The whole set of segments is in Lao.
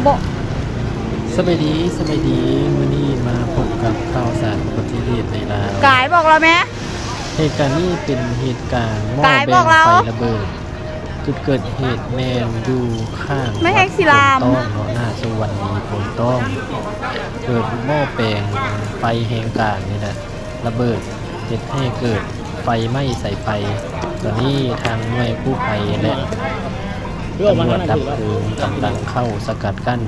ບໍ່ ສະບາຍດີ ສະບາຍດີ ມື້ນີ້ມາພົບກັບຂ່າວສານອຸບັດຕິເຫດໃນລາວ. ກາຍບອກລາວແມ້. ເຫດການນີ້ເປັນເຫດການໝໍ້ແບງໄຟລະເບີດ. ຈຸດເກີດເຫດແມ່ນຢູ່ຂ້າງວັດໂພນຕ້ອງເນາະ ໜ້າສຸວັນນີໂພນຕ້ອງ. ເກີດໝໍ້ແປງໄຟແຮງກາງນີ້ນະ ລະເບີດ ເຮັດໃຫ້ເກີດໄຟໄໝ້ສາຍໄຟ. ຕອນນີ້ທາງໜ່ວຍກູ້ໄພ ແລະ ຕຳຫຼວດດັບເພີງກຳລັງເຂົ້າສະກັດກັ້ນ.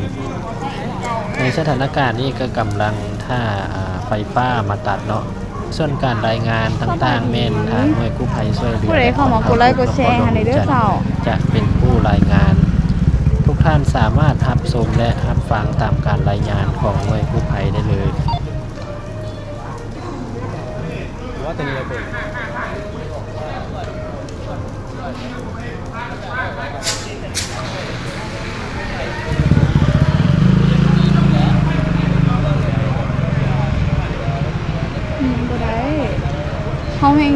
ໃນສະຖານະການນີ້ກໍກຳລັງຖ້າ ອາ ໄຟຟ້າມາຕັດເນາະ. ສ່ວນການລາຍງານຕ່າງໆ ແມ່ນທາງໜ່ວຍກູ້ໄພຊ່ວຍເຫຼືອ ຜູ້ໃດເຂົ້າມາກົດໄລ້ກົດແຊໃຫ້ແດ່ເດີເຈົ້າ ຈະເປັນຜູ້ລາຍງານ. ທຸກທ່ານສາມາດຮັບຊົມ ແລະ ຮັບຟັງຕາມການລາຍງານຂອງໜ່ວຍກູ້ໄພໄດ້ເລີຍ. ວ່າຕົວນີ້ລະເປີດ ອືມ ບໍ່ໄດ້ ເຮົາແຮ່ງ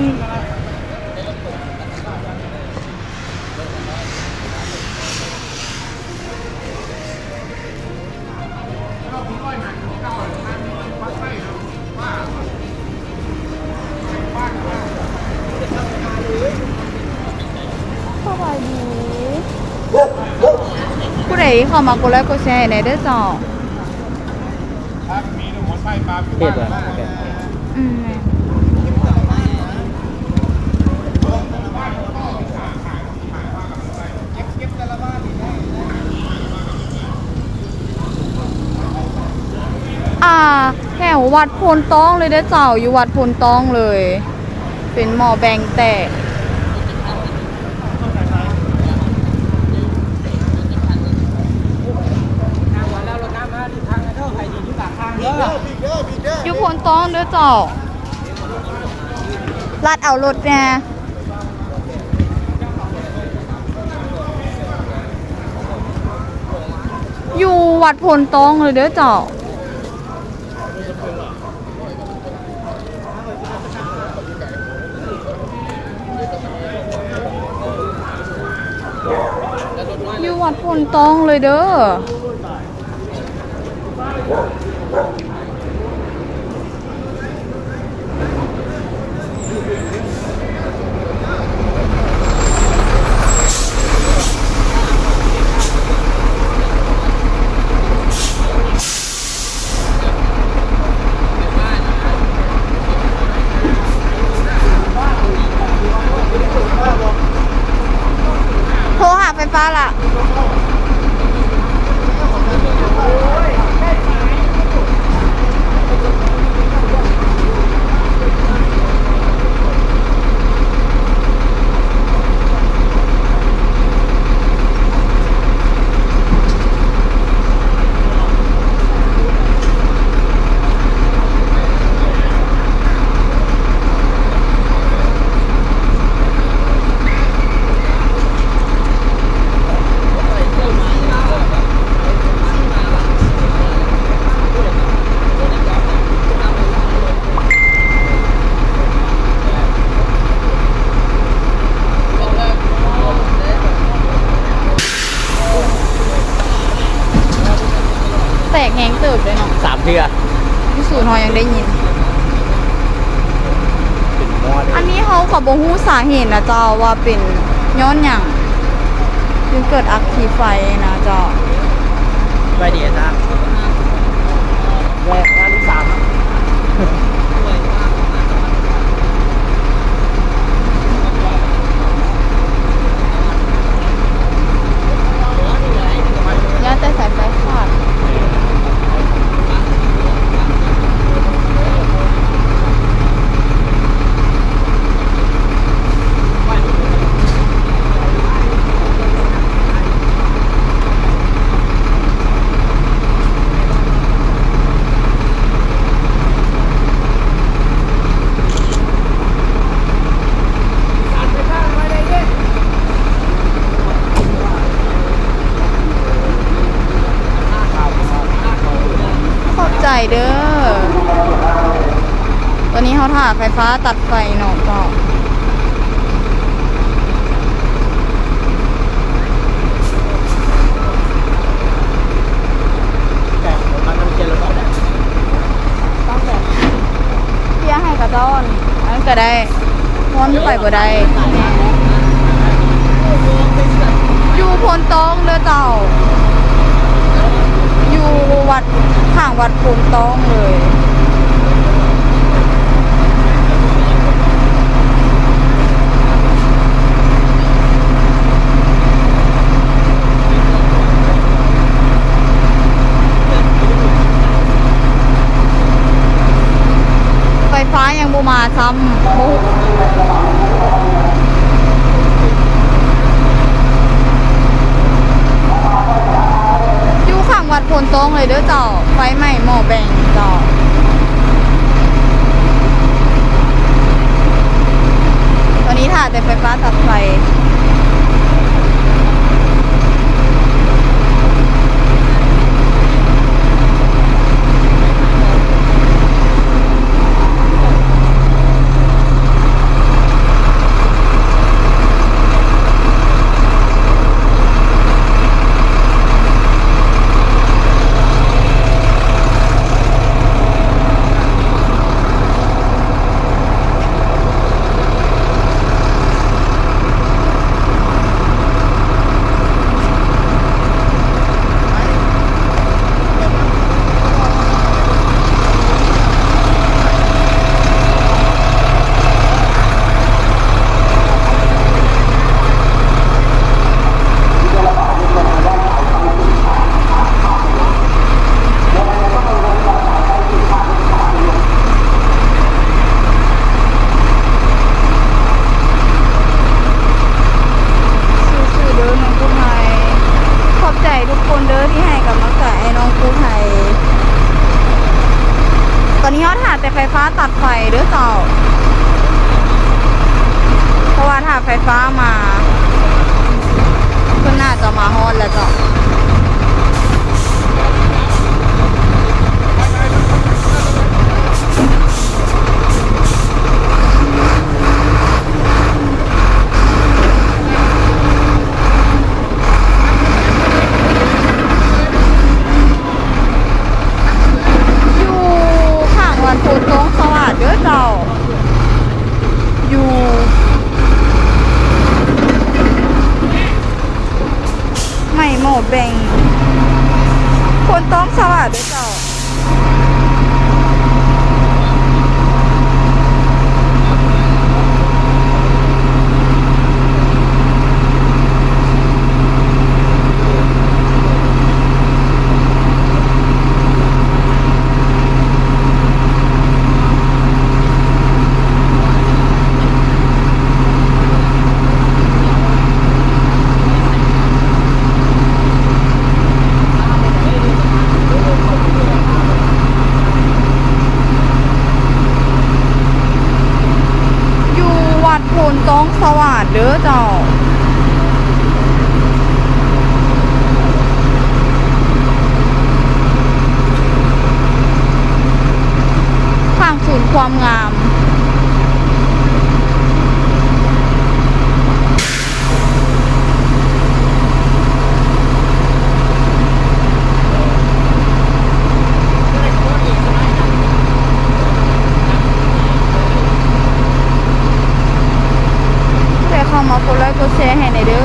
ສະບາຍດີ ຜູ້ໃດເຂົ້າມາກົດໄລ້ກົດແຊໃຫ້ແດ່ເດີເຈົ້າ. ເພຈວ່າ ອືມ ແມ່ນ. ອ່າ ແຖວວັດໂພນຕ້ອງເລີຍເດີເຈົ້າ ຢູ່ວັດໂພນຕ້ອງເລີຍ ເປັນໝໍ້ແບງແຕກ. ຢູ່ໂພນຕ້ອງເດີເຈົ້າ ລັດເອົາລົດແດ່. ຢູ່ວັດໂພນຕ້ອງເລີຍເດີເຈົ້າ. ຢູ່ວັດໂພນຕ້ອງເລີຍເດີ. ໂທຫາໄຟຟ້າລະ. ແຕກແຮງເຕີບເດ້ເນາະ ສາມເທື່ອ ຢູ່ສູນເຮົາຍັງໄດ້ຍິນ. ເປັນໝໍ້ເດ້. ອັນນີ້ເຮົາກໍບໍ່ຮູ້ສາເຫດນະເຈົ້າ ວ່າເປັນຍ້ອນຫຍັງຈຶ່ງເກີດອັກຄີໄຟນະເຈົ້າ. ສະບາຍດີອາຈານ. ແລະງານທີສາມ ຍ້ອນແຕ່ສາຍໄຟຂາດ. ຂອບໃຈເດີ້. ຕອນນີ້ເຮົາຖ້າໄຟຟ້າຕັດໄຟເນາະເຈົ້າ. ກະໄດ້ ເພາະວ່າມັນໄປບໍ່ໄດ້. ຢູ່ໂພນຕ້ອງເດີເຈົ້າ ຢູ່ວັດ ຂ້າງວັດໂພນຕ້ອງເລີຍ. ໄຟຟ້າຍັງບໍ່ມາຊ້ຳ. ຢູ່ຂ້າງວັດໂພນຕ້ອງເລີຍເດີເຈົ້າ. ໄຟໄໝ້ໝໍ້ແບງເຈົ້າ. ຕອນນີ້ຖ້າແຕ່ໄຟຟ້າຕັດໄຟ. ສູ້ໆເດີນ້ອງກູ້ໄພ. ຂອບໃຈທຸກຄົນເດີທີ່ໃຫ້ກຳລັງໃຈໄອ້ນ້ອງກູ້ໄພ. ຕອນນີ້ເຮົາຖ້າແຕ່ໄຟຟ້າຕັດໄຟເດີເຈົ້າ. ເພາະວ່າຖ້າໄຟຟ້າມາ ເພິ່ນໜ້າຈະມາຮອດແລ້ວເຈົ້າ. ຢູ່ຂ້າງວັດໂພນທອງສະຫວາດເດີເຈົ້າ. ຢູ່ໄໝ້ໝໍ້ແບງ ໂພນທອງສະຫວາດເດີເຈົ້າ. ຢູ່ວັດໂພນຕ້ອງສະຫວາດເດີເຈົ້າ. ທາງສູນຄວາມງາມ. ຜູ້ໃດເຂົ້າມາກົດໄລ້ກົດແຊໃຫ້ແດ່ເດີ.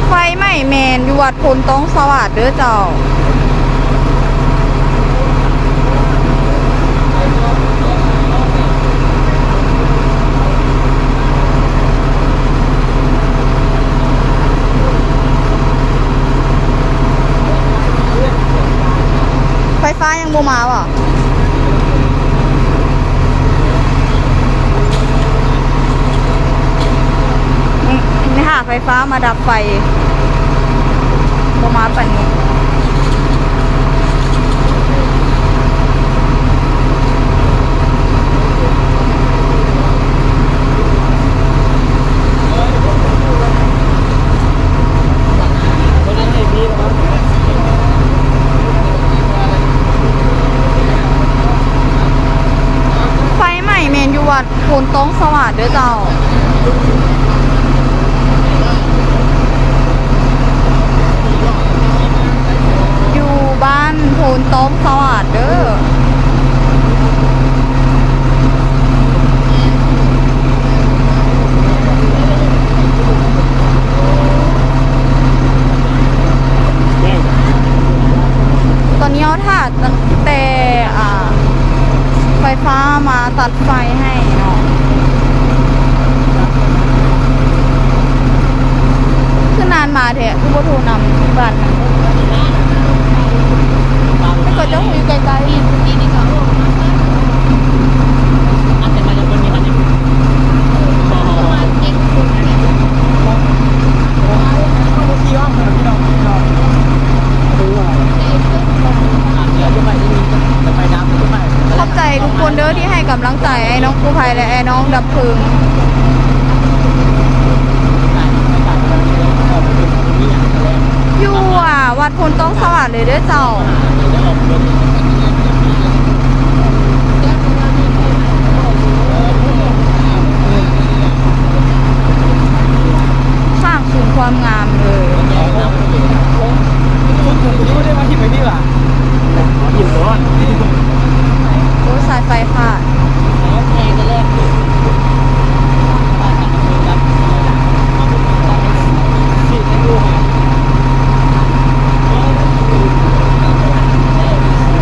ໄຟໄໝ້ແມ່ນຢູ່ວັດໂພນຕ້ອງສະຫວາດເດີເຈົ້າ. ໄຟຟ້າຍັງບໍ່ມາບໍ່? ນີ້ຫາໄຟຟ້າມາດັບໄຟ ບໍ່ມາປານນີ້. ໄຟໄໝ້ແມ່ນຢູ່ວັດໂພນຕ້ອງສະຫວາດເດີເຈົ້າ. ຄົນຕ້ອງສະຫວາດເດີ້. ຕອນນີ້ເຮົາຖ້າຕັ້ງແຕ່ ອ່າ ໄຟຟ້າມາຕັດໄຟໃຫ້ເນາະ. ຄືນານມາແທ້ ຄືບໍ່ໂທນຳບ້ານນະ. ແຕ່ກໍເຈົ້າຢູ່ໃກ້ໆ. ຂອບໃຈທຸກຄົນເດີ້ ທີ່ໃຫ້ກຳລັງໃຈອ້າຍນ້ອງກູ້ໄພ ແລະ ອ້າຍນ້ອງດັບເພີງ ຢູ່ ອ່າ ວັດໂພນຕອງສະຫວັດເລີຍເດີ້ເຈົ້າ. ສ້າງສູນຄວາມງາມເລີຍ. ໂອ້ ສາຍໄຟພາດ. ເ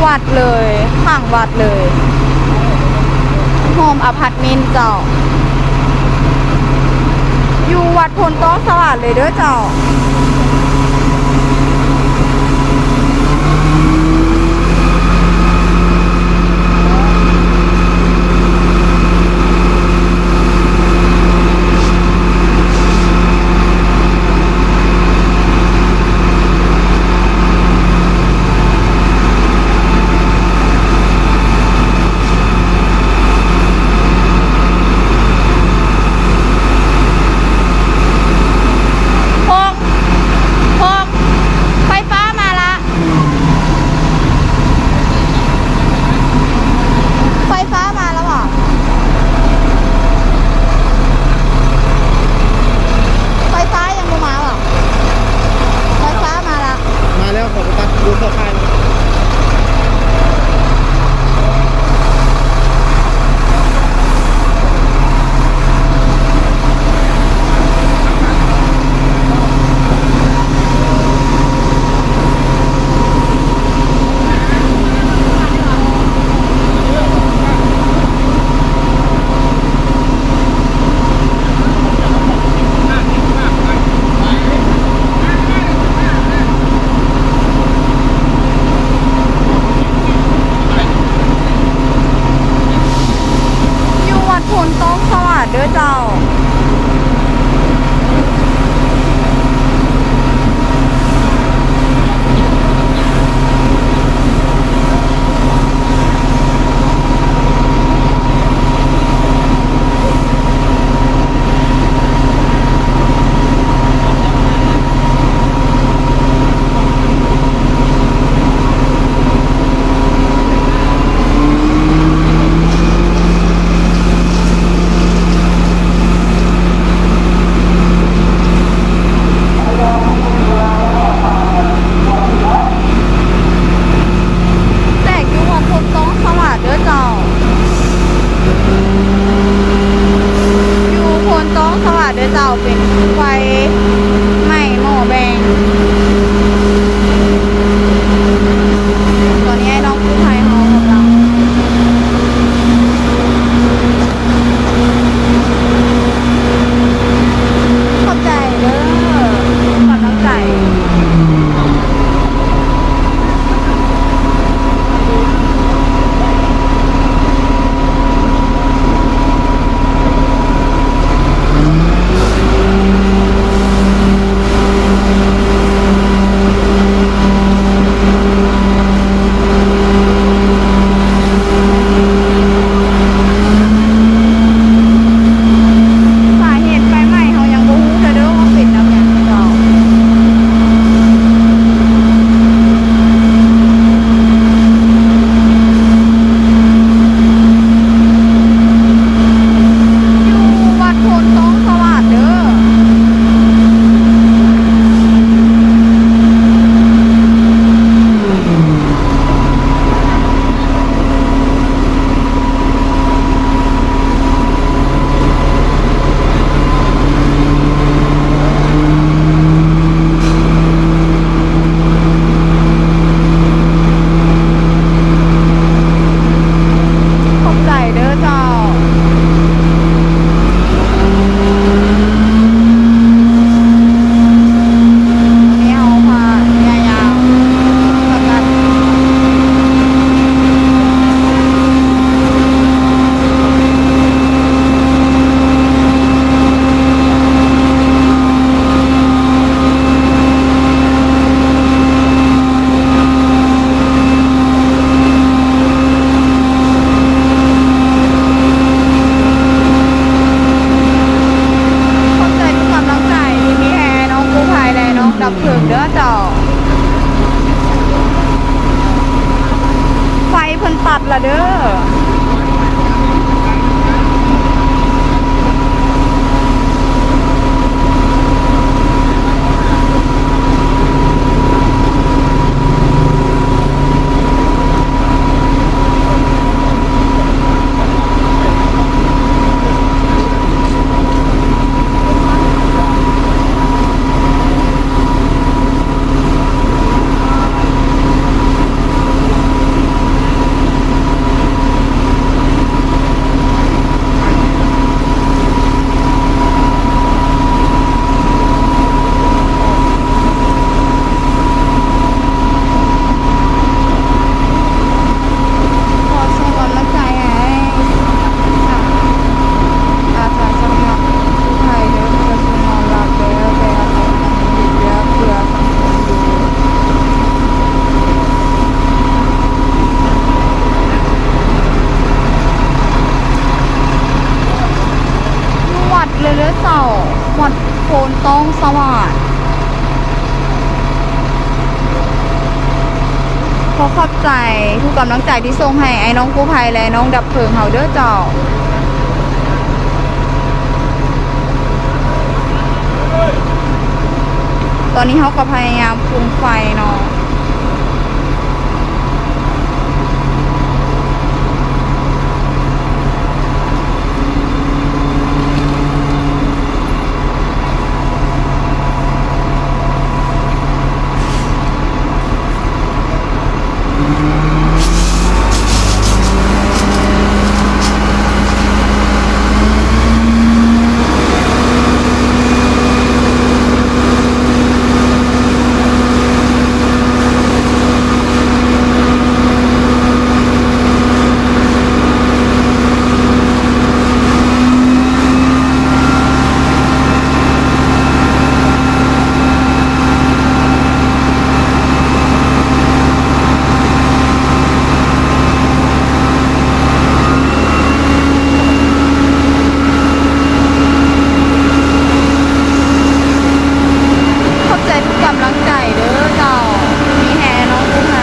ວັດເລີຍ ຂ້າງວັດເລີຍ ໂຮມອາພາດເມັນເຈົ້າ ຢູ່ວັດໂພນຕ້ອງສະຫວາດເລີຍເດີເຈົ້າ. ไฟฟ้ามาละ ไฟฟ้ามาแล้วเหรอ ไฟฟ้ายังบ่มาเหรอ ไฟฟ้ามาละ มาแล้ว ขอไปตัดดูเครือข่าย ຢູ່ວັດໂພນຕ້ອງສະຫວາດເດີເຈົ້າ. ແຕກຢູ່ວັດໂພນຕ້ອງສະຫວາດເດີເຈົ້າ. ຢູ່ໂພນຕ້ອງສະຫວາດເດີເຈົ້າ ເປັນໄຟໄໝ້ໝໍ້ແບງ. ຕອນນີ້ອ້າຍນ້ອງກູ້ໄພເຮົາກຳລັງ ຂອບໃຈເດີ ກຳລັງໃຈ. ສາເຫດໄຟໄໝ້ເຮົາຍັງບໍ່ຮູ້ເທື່ອເດີວ່າເປັນນຳຫຍັງເຈົ້າ. ຢູ່ວັດໂພນຕ້ອງສະຫວາດເດີ. ຂອບໃຈເດີເຈົ້າ. ຂອບໃຈທຸກກຳລັງໃຈທີ່ມີໃຫ້ນ້ອງກູ້ໄພ ແລະ ນ້ອງດັບເພີງເດີເຈົ້າ. ໄຟເພິ່ນຕັດລະເດີ. ຂ ໃຈທຸກກຳລັງໃຈທີ່ສົ່ງໃຫ້ອ້າຍນ້ອງກູ້ໄພ ແລະ ນ້ອງດັບເພີງເຮົາເດີເຈົ້າ. ຕອນນີ້ເຮົາກໍພະຍາຍາມຄຸມໄຟເນາະ. ຂອບໃຈທຸກກຳລັງໃຈເດີເຈົ້າ ທີ່ມີແຮ່ນ້ອງກູ້ໄພ.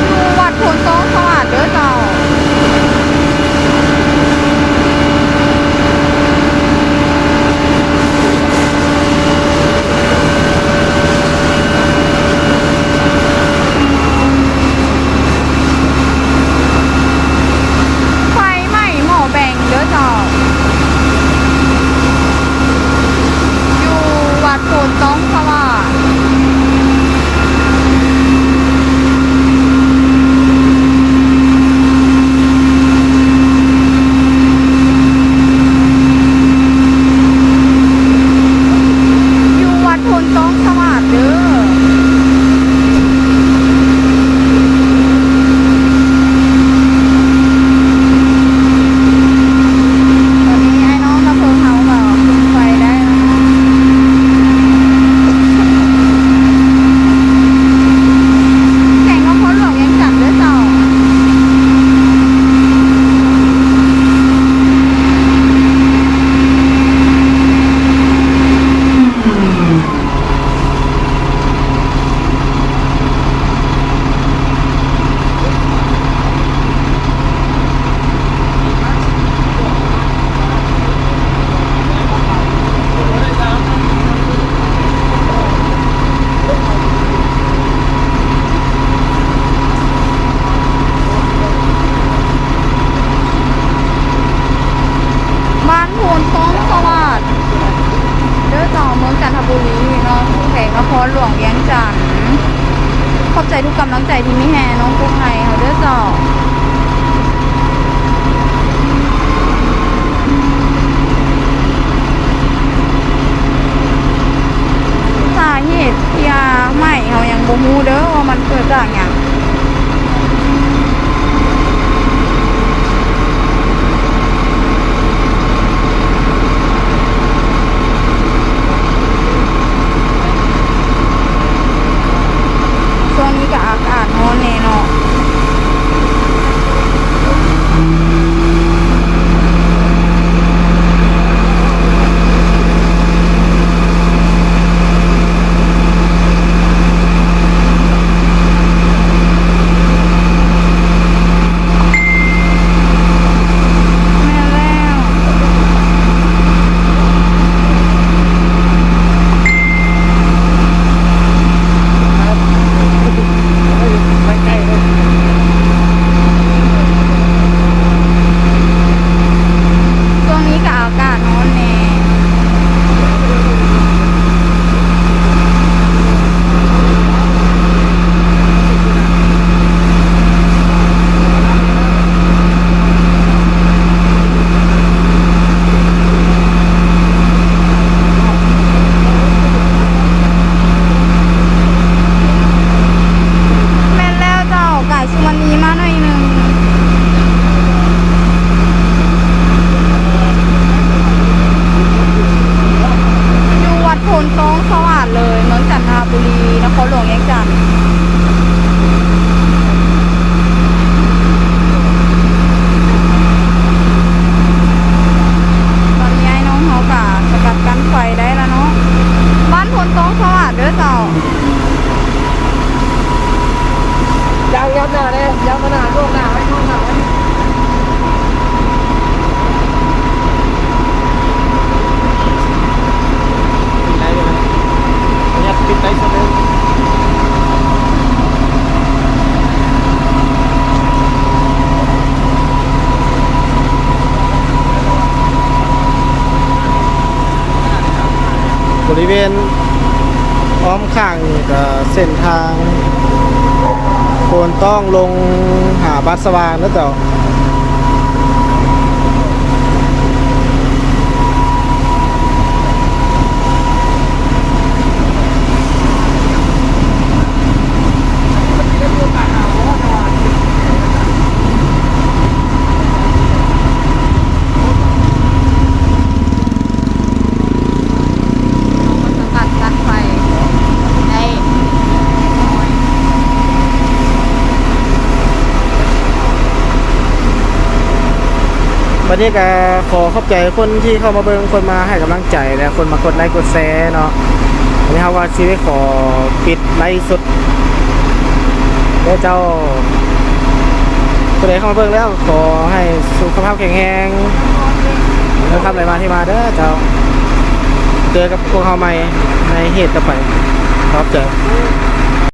ຢູ່ວັດໂພນຕ້ອງສະຫວາດເດີເຈົ້າ. ໄຟໄໝ້ໝໍແບງເດີເຈົ້າ ຢູ່ວັດໂພນຕ້ອງສະຫວາດ. ຢູ່ວັດໂພນຕ້ອງສະຫວາດເດີ. ຕອນນີ້ອ້າຍນ້ອງດັບເພີງເຮົາກໍຄຸມໄຟໄດ້ແລ້ວເນາະ. ແຂວງນະຄອນຫຼວງວຽງຈັນເດີເຈົ້າ. ບ້ານໂພນຕ້ອງສະຫວາດເດີເຈົ້າ ເມືອງຈັນທະບູລີເນາະ ແຂວງນະຄອນຫຼວງວຽງຈັນ. ຂອບໃຈທຸກກຳລັງໃຈທີ່ມີແຮ່ນ້ອງກູ້ໄພເຮົາເດີເຈົ້າ. ສາເຫດທີ່ວ່າໄໝ້ເຮົາຍັງບໍ່ຮູ້ເດີວ່າມັນເກີດຈາກຫຍັງ. ຊ່ວງນີ້ກໍອາກາດຮ້ອນແດ່ເນາະ. ເ ຄົນຕ້ອງລົງຫາບາດສະຫວ່າງເດີເຈົ້າ. ເອົາມາສະກັດຕັດໄຟໄດ້. ບັດນີ້ກໍຂໍຂອບໃຈຄົນທີ່ເຂົ້າມາເບິ່ງ, ຄົນມາໃຫ້ກຳລັງໃຈ ແລະ ຄົນມາກົດໄລກົດແຊເນາະ. ວັນນີ້ເຮົາກໍຊິໄດ້ຂໍປິດໄລສົດ ເດີເຈົ້າ. ຜູ້ໃດເຂົ້າມາເບິ່ງແລ້ວ ຂໍໃຫ້ສຸຂະພາບແຂງແຮງ, ເດີຄຳໄຫຼມາເທມາເດີເຈົ້າ. ເຈີກັບພວກເຮົາໃໝ່ໃນເຫດຕໍ່ໄປ. ຂອບໃຈ.